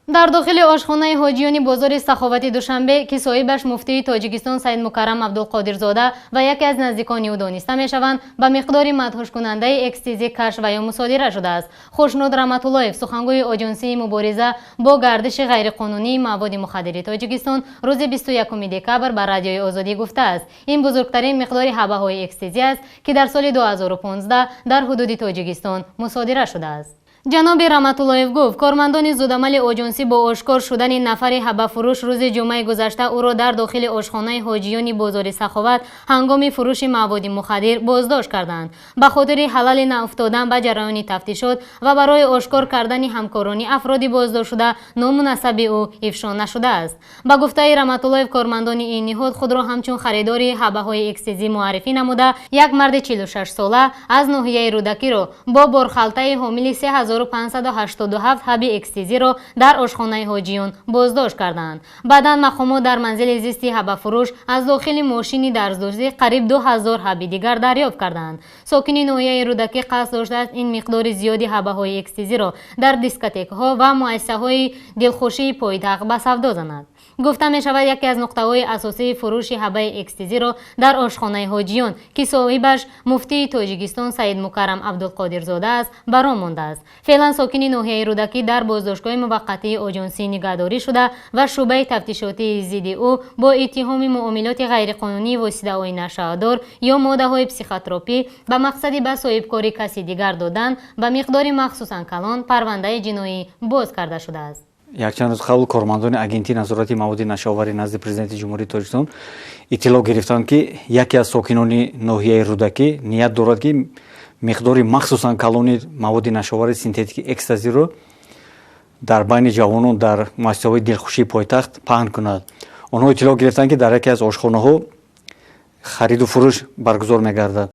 Дар дохили ошхонаи ҳоҷиёни бозори Саховати Душанбе, ки соҳибаш муфтии Тоҷикистон Саидмукаррам Абдулқодирзода ва яке аз наздикони ӯ дониста мешаванд, ба миқдори мадҳушкунандаи экстази кашф ва ё мусодира шудааст. Хушнуд Раҳматуллоев, сухангӯи Оҷонсии мубориза бо гардиши ғайриқонунии маводи мухаддири Тоҷикистон, рӯзи 21 декабр ба Радиои Озодӣ гуфтааст, ин бузургтарин миқдори ҳабаҳои экстази аст, ки дар соли 2015 дар ҳудуди Тоҷикистон мусодира шудааст. Ҷаноби Раҳматуллоев гуфт, кормандони зудамали оҷонсӣ бо ошкор шудани нафари ҳабафурӯш рӯзи ҷумъаи гузашта ӯро дар дохили ошхонаи ҳоҷиёни бозори Саховат ҳангоми фурӯши маводи мухаддир боздошт карданд. Ба хотири ҳалали науфтодан ба ҷараёни тафтишот ва барои ошкор кардани ҳамкорони афроди боздоштшуда ному насаби ӯ ифшо нашудааст. Ба гуфтаи Раҳматуллоев, кормандони ин ниҳод худро ҳамчун харидори ҳабаҳои экстази муаррифӣ намуда, як марди 46 сола аз ноҳияи Рӯдакиро бо борхалтаи ҳомили 3587 ҳаби экстазиро дар ошхонаи ҳоҷиён боздошт карданд. Баъдан мақомот дар манзили зисти ҳабафурӯш аз дохили мошини дарздӯзӣ қариб 2000 ҳаби дигар дарёфт карданд. Сокини ноҳияи Рӯдакӣ қасд доштааст, ин миқдори зиёди ҳабаҳои экстазиро дар дискотекҳо ва муассисаҳои дилхушии пойтахт ба савдо занад. Гуфта мешавад, яке аз нуқтаҳои асосии фурӯши ҳабаи экстазиро дар ошхонаи ҳоҷиён, ки соҳибаш муфтии Тоҷикистон Саидмукаррам Абдулқодирзода аст, баром мондааст. Феълан сокини ноҳияи Рӯдакӣ дар боздоштгоҳи муваққатии оҷонсӣ нигаҳдорӣ шуда ва шӯъбаи тафтишотии зидди ӯ бо иттиҳоми муомилоти ғайриқонунии воситаҳои нашъадор ё моддаҳои психотропӣ ба мақсади ба соҳибкорӣ каси дигар додан ба миқдори махсусан калон парвандаи ҷиноӣ боз карда шудааст. Якчанд рӯз қабл кормандони Агентии назорати маводи нашъаовари назди Президенти Ҷумҳурии Тоҷикистон иттилоъ гирифтанд, ки яке аз сокинони ноҳияи Рӯдакӣ ният дорад, ки миқдори махсусан калони маводи нашъаовари синтетики экстазиро дар байни ҷавонон дар муассисаҳои дилхушии пойтахт паҳн кунад. Онҳо иттилоъ гирифтанд, ки дар яке аз ошхонаҳо хариду фурӯш баргузор мегардад.